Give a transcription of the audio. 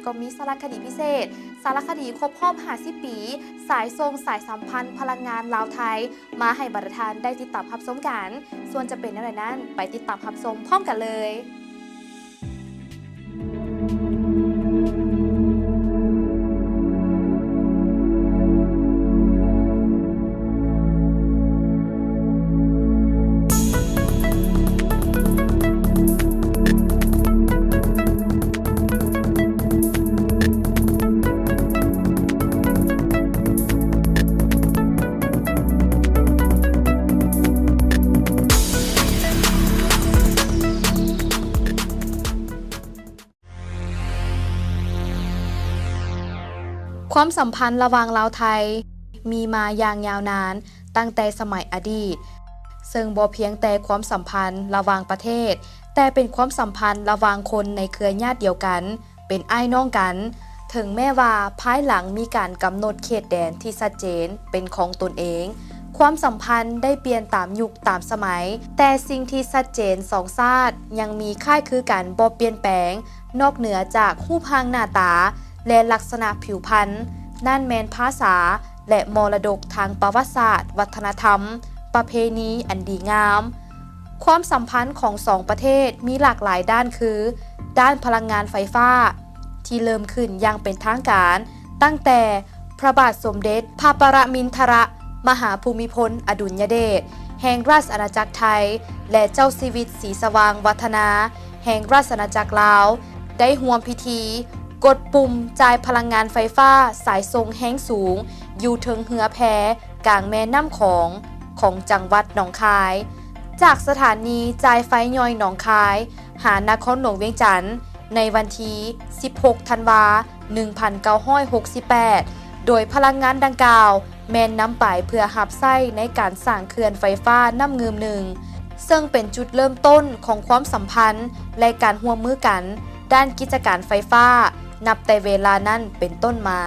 ກໍມີສາລະຄະດີພິເສດ ສາລະຄະດີຄົບຮອບຫ້າສິບປີ ສາຍສົ່ງສາຍສຳພັນພະລັງງານລາວ-ໄທ ມາໃຫ້ບັນດາທ່ານໄດ້ຕິດຕາມຮັບຊົມກັນ. ສ່ວນຈະເປັນແນວໃດນັ້ນ ໄປຕິດຕາມຮັບຊົມພ້ອມກັນເລີຍ. ຄວາມສຳພັນລະຫວ່າງລາວ-ໄທ ມີມາຢ່າງຍາວນານຕັ້ງແຕ່ສະໄໝອະດີດ, ເຊິ່ງບໍ່ພຽງແຕ່ຄວາມສຳພັນລະຫວ່າງປະເທດ, ແຕ່ເປັນຄວາມສຳພັນລະຫວ່າງຄົນໃນເຄືອຍາດດຽວກັນ, ເປັນອ້າຍນ້ອງກັນ, ເຖິງແມ່ວ່າພາຍຫຼັງມີການກຳນົດເຂດແດນທີ່ຊັດເຈນເປັນຂອງຕົນເອງ, ຄວາມສຳພັນໄດ້ປ່ຽນຕາມຍຸກຕາມສະໄໝ, ແຕ່ສິ່ງທີ່ຊັດເຈນສອງຊາດຍັງມີຄ້າຍຄືກັນບໍ່ປ່ຽນແປງ, ນອກເໜືອຈາກຮູບຮ່າງໜ້າຕາ ແລະ ລັກສະນະຜິວພັນ, ນັ້ນແມ່ນພາສາ ແລະ ມໍລະດົກທາງປະຫວັດສາດ, ວັດທະນະທຳ, ປະເພນີອັນດີງາມ. ຄວາມສຳພັນຂອງສອງປະເທດມີຫຼາກຫຼາຍດ້ານຄື ດ້ານພະລັງງານໄຟຟ້າ ທີ່ເລີ່ມຂຶ້ນຢ່າງເປັນທາງການ ຕັ້ງແຕ່ພະບາດສົມເດັດພະປະລະມິນທະລະມະຫາພູມິພົນອະດຸນຍະເດດ ແຫ່ງລາຊະອານາຈັກໄທ ແລະ ເຈົ້າຊີວິດ ສີສະຫວ່າງວັດທະນາ ແຫ່ງລາຊະອານາຈັກລາວ ໄດ້ຮ່ວມພິທີກົດປຸ່ມຈ່າຍພະລັງງານໄຟຟ້າສາຍສົ່ງແຮງສູງ ຢູ່ເທິງເຮືອແພກາງແມ່ນ້ຳຂອງ ຂອງຈັງຫວັດໜອງຄາຍ ຈາກສະຖານີຈ່າຍໄຟຍ່ອຍໜອງຄາຍ ຫານະຄອນຫຼວງວຽງຈັນ ໃນວັນທີສິບຫົກ ທັນວາ ໜຶ່ງພັນເກົ້າຮ້ອຍຫົກສິບແປດ ໂດຍພະລັງງານດັ່ງກ່າວ ແມ່ນນຳໄປເພື່ອຮັບໃຊ້ໃນການສ້າງເຂື່ອນໄຟຟ້ານ້ຳງື່ມໜຶ່ງ ເຊິ່ງເປັນຈຸດເລີ່ມຕົ້ນຂອງຄວາມສຳພັນ ແລະ ການຮ່ວມມືກັນດ້ານກິດຈະການໄຟຟ້າ ນັບແຕ່ເວລານັ້ນເປັນຕົ້ນມາ.